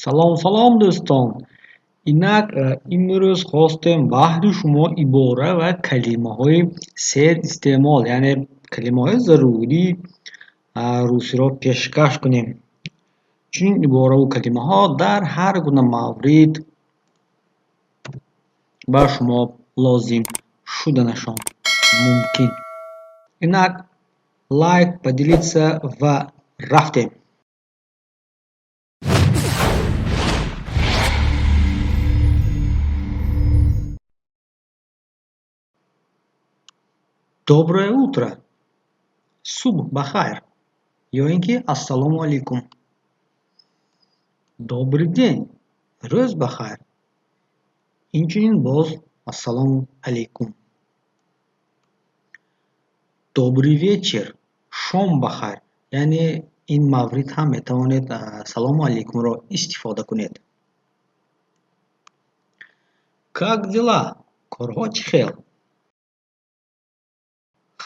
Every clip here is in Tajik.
Салом, салом, дӯстон! Инак, имрӯз хостем баҳри шумо ибора ва калимаҳои серистеъмол, яъне калимаҳои зарурии русиро пешкаш кунем. Чунин ибораву калимаҳо дар ҳар гуна маврид ба шумо лозим шуданашон мумкин. Инак, лайк, поделиться ва рафтем! Доброе утро! Субҳ ба хайр ё ин ки ассалому алайкум. Добрый день! Рӯз ба хайр. Инчунин боз ассалому алайкум. Добрый вечер! Шом ба хайр. Яъне ин маврид ҳам метавонед салому алайкумро истифода кунед. Как дела? Корҳо чӣ хел?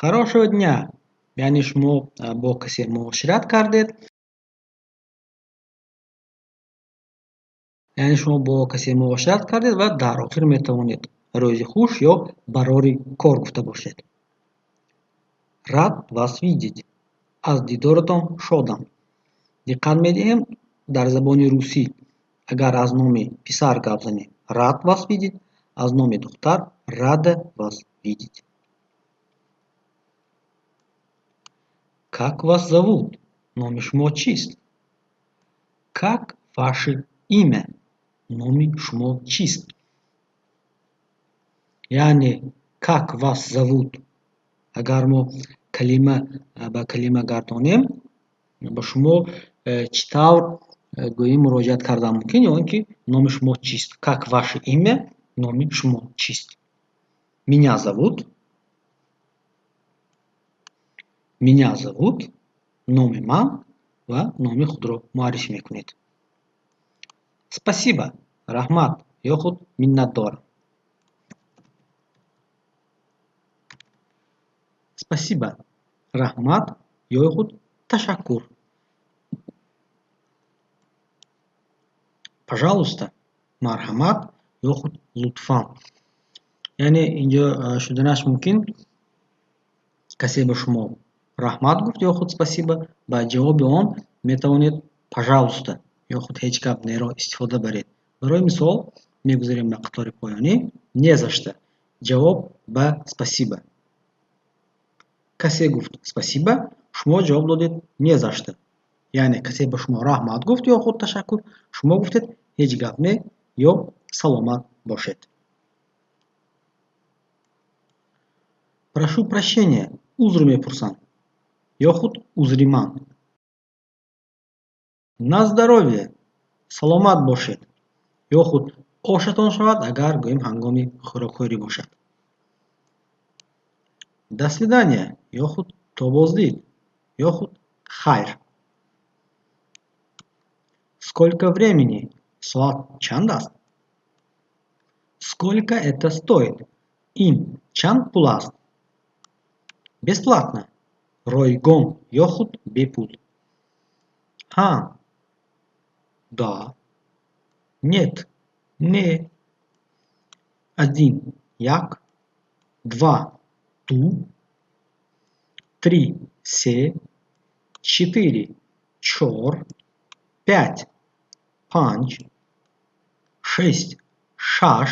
Хорошего дня! Яъне шумо бо касе муошират кардед, яъне шумо бо касе муошират кардед ва дар охир метавонед рӯзи хуш ё барори кор гуфта бошед. Рад вас видеть! Аз дидоратон шодам. Диққат медиҳем, дар забони русӣ агар аз номи писар гап занем, рад вас видеть, аз номи духтар, рада вас видеть. Как вас зовут? Номи шумо чист? Как ваше имя? Номи шумо чист? Яъне как вас зовут, агар мо калима ба калима гардонем, ба шумо чӣ тавр гӯӣ муроҷиат кардан мумкин ё ин ки номи шумо чист? Как ваше имя? Номи шумо чист? Меня зовут. Меня зовут, номи ман ва номи худро муаррифӣ мекунед. Спасибо, раҳмат ё худ миннатдорам. Спасибо, раҳмат ё худ ташаккур. Пожалуйста, марҳамат ё худ лутфан. Яъне инҷо шуданаш мумкин, касе ба шумо раҳмат гуфт ё худ спасибо, ба ҷавоби он метавонед пожалуйста ё худ ҳеҷ гап неро истифода баред. Барои мисол, мегузарем ба қатори поёнӣ. Не за что, ҷавоб ба спасибо. Касе гуфт спасибо, шумо ҷавоб додед не за что. Яъне касе ба шумо раҳмат гуфт ё худ ташаккур, шумо гуфтед ҳеҷ гап не ё саломат бошед. Прошу прощения, узр мепурсам ё худ узри ман. На здоровье, саломат бошед ё худ ошатон шавад, агар гӯем ҳангоми хӯрокхӯрӣ бошад. До свидания ё худ то боздид ё худ хайр. Сколько времени? Соат чанд аст? Сколько это стоит? Ин чанд пул аст? Бесплатно, ройгон ё худ бепул. Ҳа, да, нет, не. Один, як, два, ду, три, се, четыре, чор, пять, панҷ, шесть, шаш,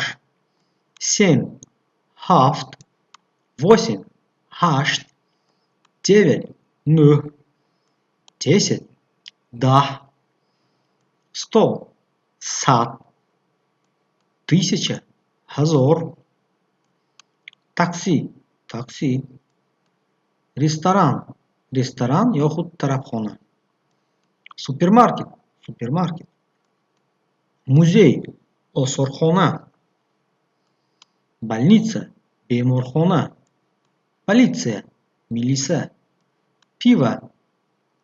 семь, ҳафт, восемь, ҳашт, девять, нӯҳ, десять, 10, 100, 100, тысяча, ҳазор, такси, такси, ресторан, ресторан ё худ тарабхона, супермаркет, супермаркет, музей, осорхона, больница, беморхона, полиция, милиса, пиво,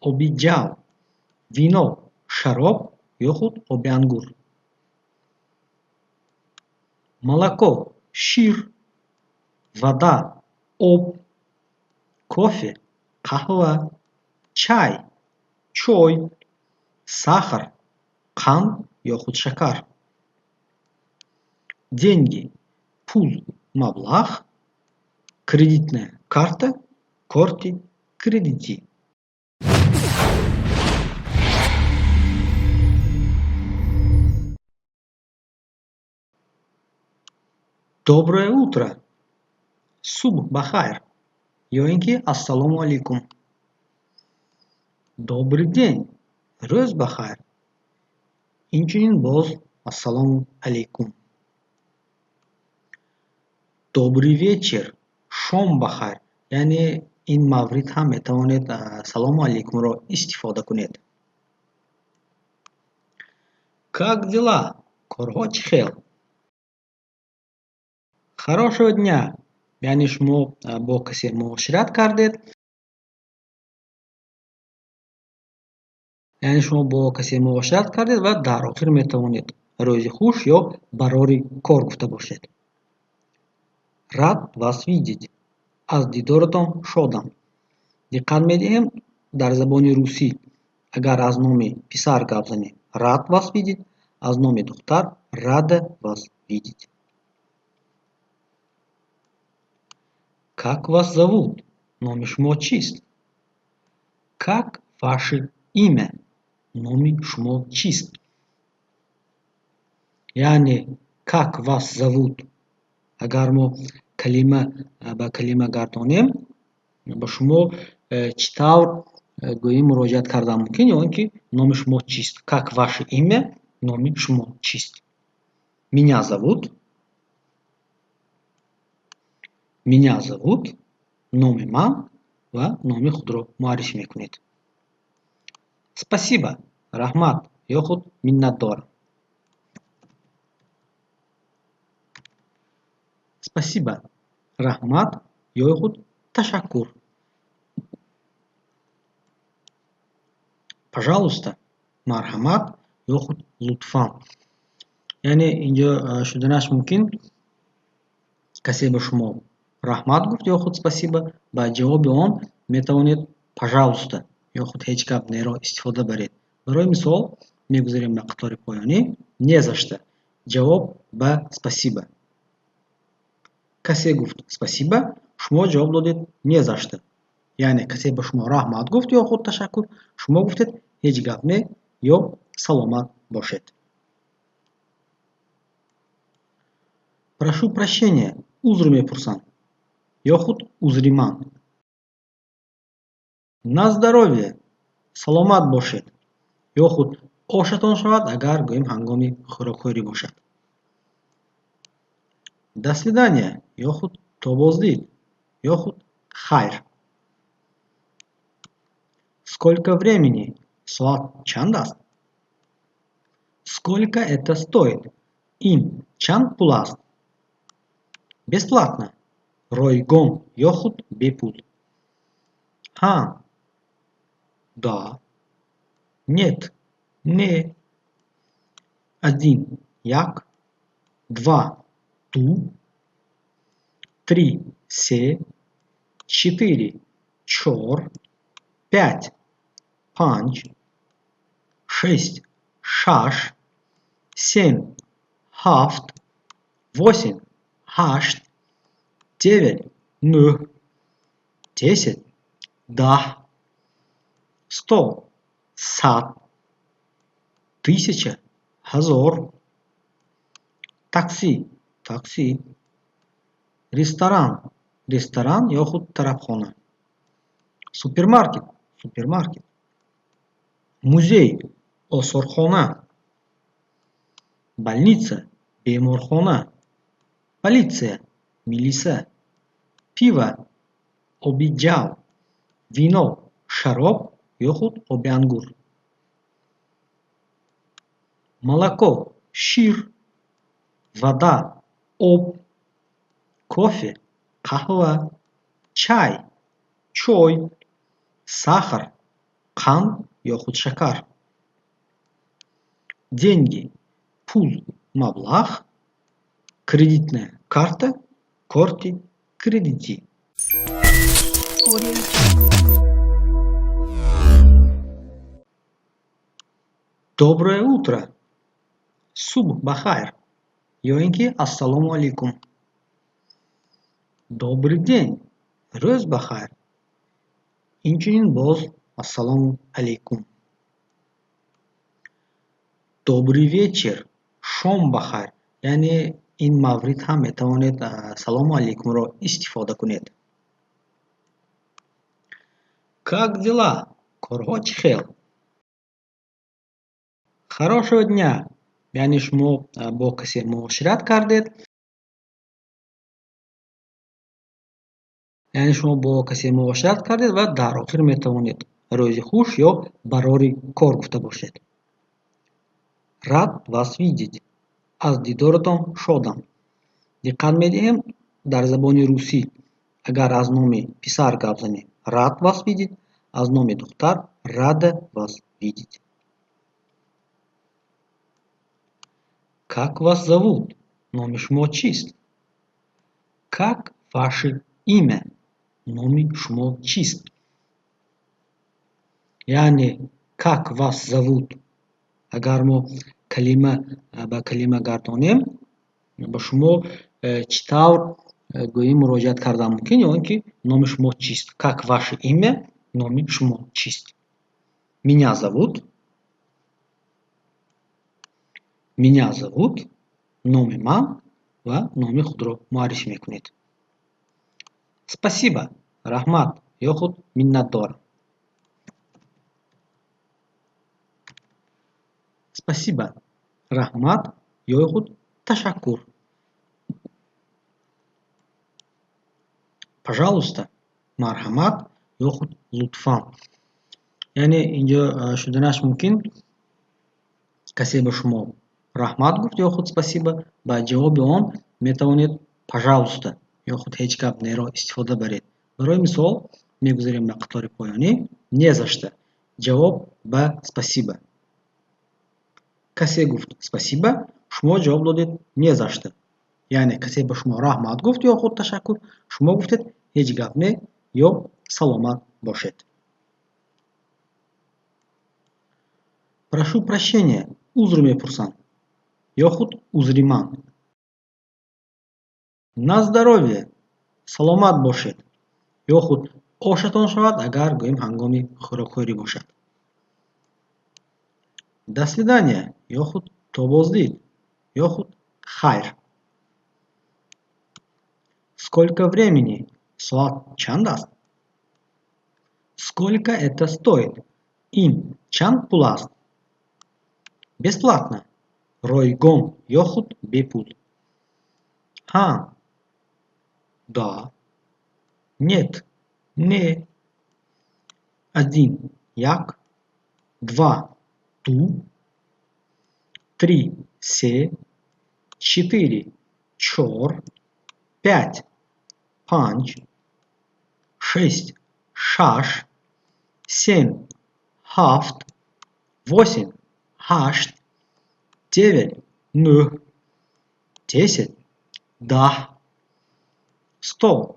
оби ҷав, вино, шароб ё худ оби ангур, молоко, шир, вода, об, кофе, қаҳва, чай, чой, сахар, қанд ё худ шакар. Деньги пул, маблағ, кредитная карта корти кредитӣ. Доброе утро, субҳ ба хайр ё ин ки ассалому алайкум. Добрый день, рӯз ба хайр, инчунин боз ассалому алайкум. Добрый вечер, шом ба хайр, яъне ин маврид ҳам метавонед салому алайкумро истифода кунед. Как дела, корҳо чӣ хел? Хорошего дня, яъне шумо бо касе муошират кардед, яъне шумо бо касе муошират кардед ва дар охир метавонед рӯзи хуш ё барори кор гуфта бошед. Рад вас видеть, аз дидоратон шодам. Диққат медиҳем, дар забони русӣ агар аз номи писар гап занем, рад вас видеть, аз номи духтар рада вас видеть. Как вас зовут, номи шумо чист? Как ваше имя, номи шумо чист? Яъне как вас зовут агар мо калима ба калима гардонем, ба шумо чӣ тавр гӯӣ муроҷиат кардан мумкин ё ин ки номи шумо чист? Как ваше имя, номи шумо чист? Меня зовут, меня зовут, номи ман ва номи худро муаррифӣ мекунед. Спасибо, раҳмат ё худ миннатдорам. Спасибо, раҳмат ё худ ташаккур. Пожалуйста, марҳамат ё худ лутфан. Яъне инҷо шуданаш мумкин, касе ба шумо раҳмат гуфт ё худ спасибо, ба ҷавоби он метавонед пожалуйста ё худ ҳеҷ гап неро истифода баред. Барои мисол мегузарем ба қатори поёнӣ. Не за что, ҷавоб ба спасибо. Касе гуфт спасибо, шумо ҷавоб додед не за что. Яъне касе ба шумо раҳмат гуфт ё худ ташаккур, шумо гуфтед ҳеҷ гап не ё саломат бошед. Прошу прощения, узр мепурсам ё худ узри ман. На здоровье, саломат бошед ё худ ошатон шавад, агар гӯем ҳангоми хӯрокхӯрӣ бошад. До свидания ё худ то боздид ё худ хайр. Сколько времени, соат чанд аст? Сколько это стоит, ин чанд пул аст? Бесплатно, ройгон ё худ бепул. Ҳа, да, нет, не. Один, як, два, ду, три, се, четыре, чор, пять, панҷ, шесть, шаш, семь, ҳафт, восемь, ҳашт, девять, нӯҳ, десять, 10, 100, 100, тысяча, ҳазор, такси, такси, ресторан, ресторан ё худ тарабхона, супермаркет, супермаркет, музей, осорхона, больница, беморхона, полиция, милиса, пиво, оби ҷав, вино, шароб ё худ оби ангур, молоко, шир, вода, об, кофе, қаҳва, чай, чой, сахар, қанд ё худ шакар, деньги, пул, маблағ, кредитная карта, корти кредитӣ. Audio Jungle. Доброе утро! Субҳ ба хайр ё ин ки ассалому алайкум. Добрый день, рӯз ба хайр. Инчунин боз ассалому алайкум. Добрый вечер, шом ба хайр. Яъне ин маврид ҳам метавонед салому алайкумро истифода кунед. Как дела? Корҳо чӣ хел? Хорошего дня! Яъне шумо бо касе муошират кардед, яъне шумо бо касе муошират кардед ва дар охир метавонед рӯзи хуш ё барори кор гуфта бошед. Рад вас видеть. Аз дидоратон шодам. Диққат медиҳем, дар забони русӣ агар аз номи писар гап занем, рад вас видеть, аз номи духтар рада вас видеть. Как вас зовут? Номи шумо чист? Как ваше имя? Номи шумо чист? Яъне как вас зовут? Агар мо калима ба калима гардонем, ба шумо чӣ тавр гӯӣ муроҷиат кардан мумкин ё ин ки номи шумо чист? Как ваше имя? Номи шумо чист? Меня зовут. Меня зовут. Номи ман ва номи худро муаррифӣ мекунед. Спасибо, раҳмат ё худ миннатдорам. Спасибо, раҳмат ё худ ташаккур. Пожалуйста, марҳамат ё худ лутфан. Яъне инҷо шуданаш мумкин, касе ба шумо раҳмат гуфт ё худ спасибо, ба ҷавоби он метавонед пожалуйста ё худ ҳеҷ гап неро истифода баред. Барои мисол мегузарем ба қатори поёнӣ. Не за что. Ҷавоб ба спасибо. Касе гуфт спасибо, шумо ҷавоб додед не за что. Яъне касе ба шумо раҳмат гуфт ё худ ташаккур, шумо гуфтед ҳеҷ гап не ё саломат бошед. Прошу прощения, узр мепурсам ё худ узри ман. На здоровье, саломат бошед ё худ ошатон шавад, агар гӯем ҳангоми хӯрокхӯрӣ бошад. До свидания ё худ то боздид ё худ хайр. Сколько времени? Соат чанд аст? Сколько это стоит? Ин чанд пул аст? Бесплатно. Ройгон ё худ бепул. Ҳа. Да. Нет. Не. Один. Як. Два. Ду. Три. Се. Четыре. Чор. Пять. Панҷ. Шесть. Шаш. Семь. Ҳафт. Восемь. Ҳашт. Девять. Нӯҳ. 10. 10. 100.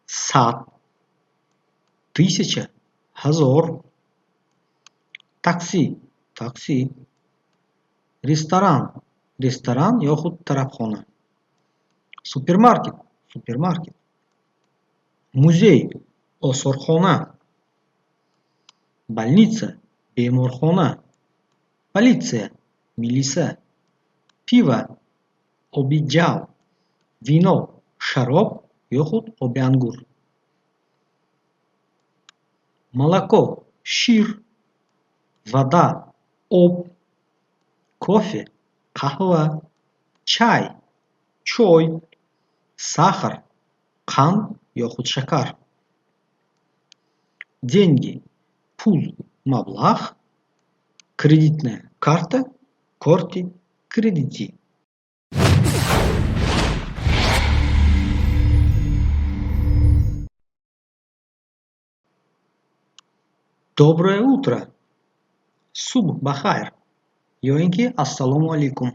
100. 1000. 1000. Такси. Такси. Ресторан. Ресторан ё худ тарабхона. Супермаркет. Супермаркет. Музей. Осорхона. Больница. Беморхона. Полиция. Милиса. Пиво. Оби ҷав. Вино. Шароб ё худ оби ангур. Молоко. Шир. Вода. Об. Кофе. Қаҳва. Чай. Чой. Сахар. Қанд ё худ шакар. Деньги. Пул. Маблағ. Кредитная карта. Корти кредитӣ. Доброе утро. Субҳ ба хайр ё ин ки ассалому алайкум.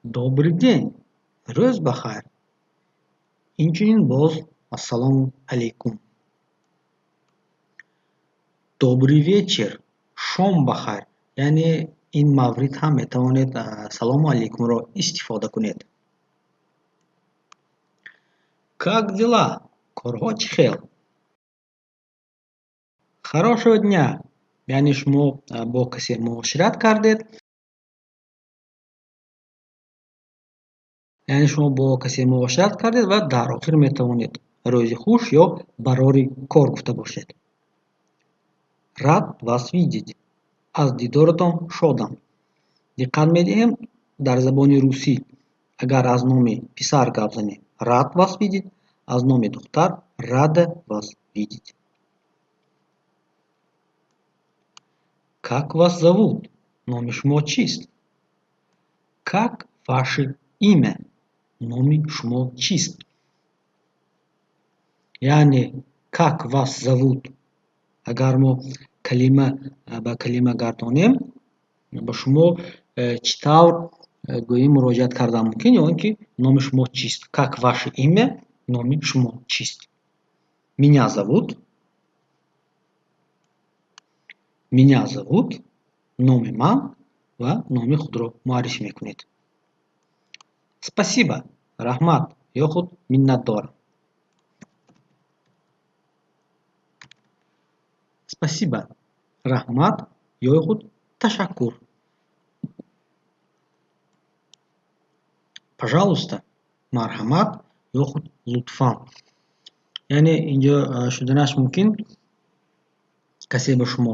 Добрый день. Рӯз ба хайр. Инчунин боз ассалому алайкум. Добрый вечер. Шом ба хайр. Яъне Ин маврид ҳам метавонед салому алейкумро истифода кунед. Как дела? Корҳо чӣ хел? Хорошего дня! Яъне шумо бо касе муошират кардед, яъне шумо бо касе муошират кардед ва дар охир метавонед рӯзи хуш ё барори кор гуфта бошед. Рад вас видеть. Аз дидоратон шодам. Диққат медиҳем, дар забони русӣ агар аз номи писар гап занем, рад вас видеть, аз номи духтар рада вас видеть. Как вас зовут? Номи шумо чист? Как ваше имя? Номи шумо чист? Яъне как вас зовут, агар мо калима ба калима гардонем, ба шумо чӣ тавр гӯем муроҷиат кардан мумкин ё ин ки номи шумо чист? Как ваше имя? Номи шумо чист? Меня зовут. Меня зовут. Номи ман ва номи худро муаррифӣ мекунед. Спасибо, раҳмат ё худ миннатдорам. Спасибо, раҳмат ё худ ташаккур. Пожалуйста, марҳамат ё худ лутфан. Яъне инҷо шуданаш мумкин, касе ба шумо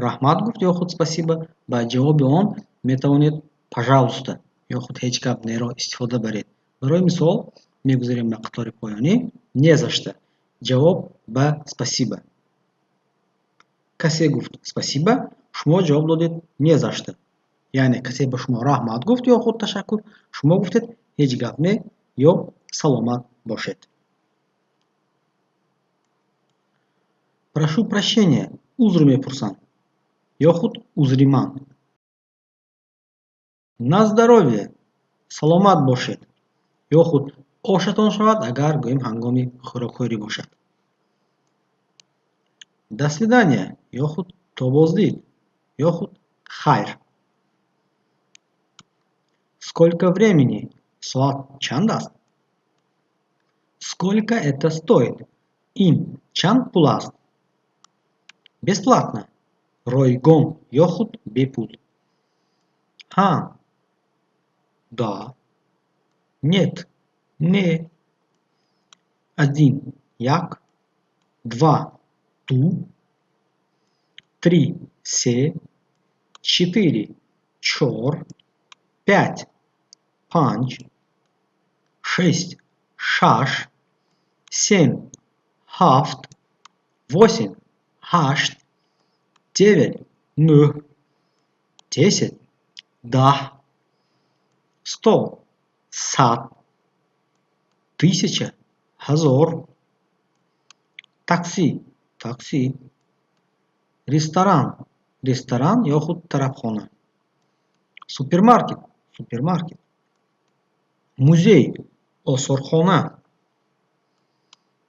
раҳмат гуфт ё худ спасибо, ба ҷавоби он метавонед пожалуйста ё худ ҳеҷ гап неро истифода баред. Барои мисол мегузарем ба қатори поёнӣ. Не за что. Ҷавоб ба спасибо. Касе гуфт спасибо, шумо ҷавоб додед не за что. Яъне касе ба шумо раҳмат гуфт ё худ ташаккур, шумо гуфтед ҳеҷ гап не ё саломат бошед. Прошу прощения, узр мепурсам ё худ узри ман. На здоровье, саломат бошед ё худ ошатон шавад, агар гӯем ҳангоми хӯрокхӯрӣ бошад. До свидания ё худ то боздид ё худ хайр. Сколько времени? Соат чанд аст? Сколько это стоит? Ин чанд пул аст? Бесплатно. Ройгон ё худ бепул. Ҳа. Да. Нет. Не. Один. Як. Два. Ду. Три. Се. Четыре. Чор. Пять. Панҷ. Шесть. Шаш. Семь. Ҳафт. Восемь. Ҳашт. Девять. Нӯҳ. 10. 10. 100. 100. 1000. 1000. Такси. Такси. Ресторан. Ресторан ё худ тарабхона. Супермаркет. Супермаркет. Музей. Осорхона.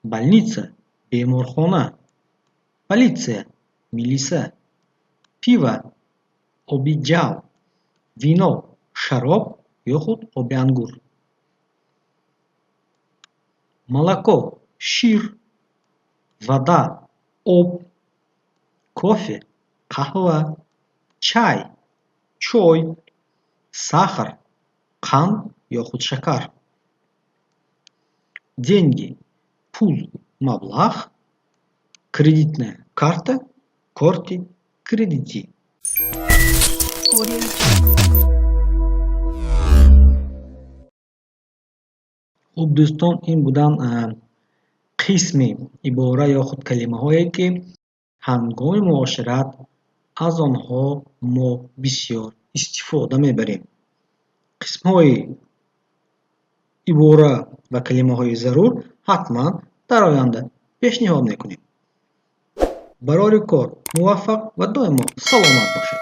Больница. Беморхона. Полиция. Милиса. Пиво. Оби ҷав. Вино. Шароб ё худ оби ангур. Молоко. Шир. Вода. Об. Кофе. Қаҳва. Чай. Чой. Сахар. Қанд ё худ шакар. Деньги. Пул. Маблағ. Кредитная карта. Корти кредитӣ. Audio Jungle. Хуб, дӯстон, ин буданд қисми ибора ё худ калимаҳое, ки ҳангоми муошират аз онҳо мо бисёр истифода мебарем. Қисмҳои ибора ва калимаҳои зарур ҳатман дар оянда пешниҳод мекунем. Барори кор муваффақ ва доимо саломат бошед.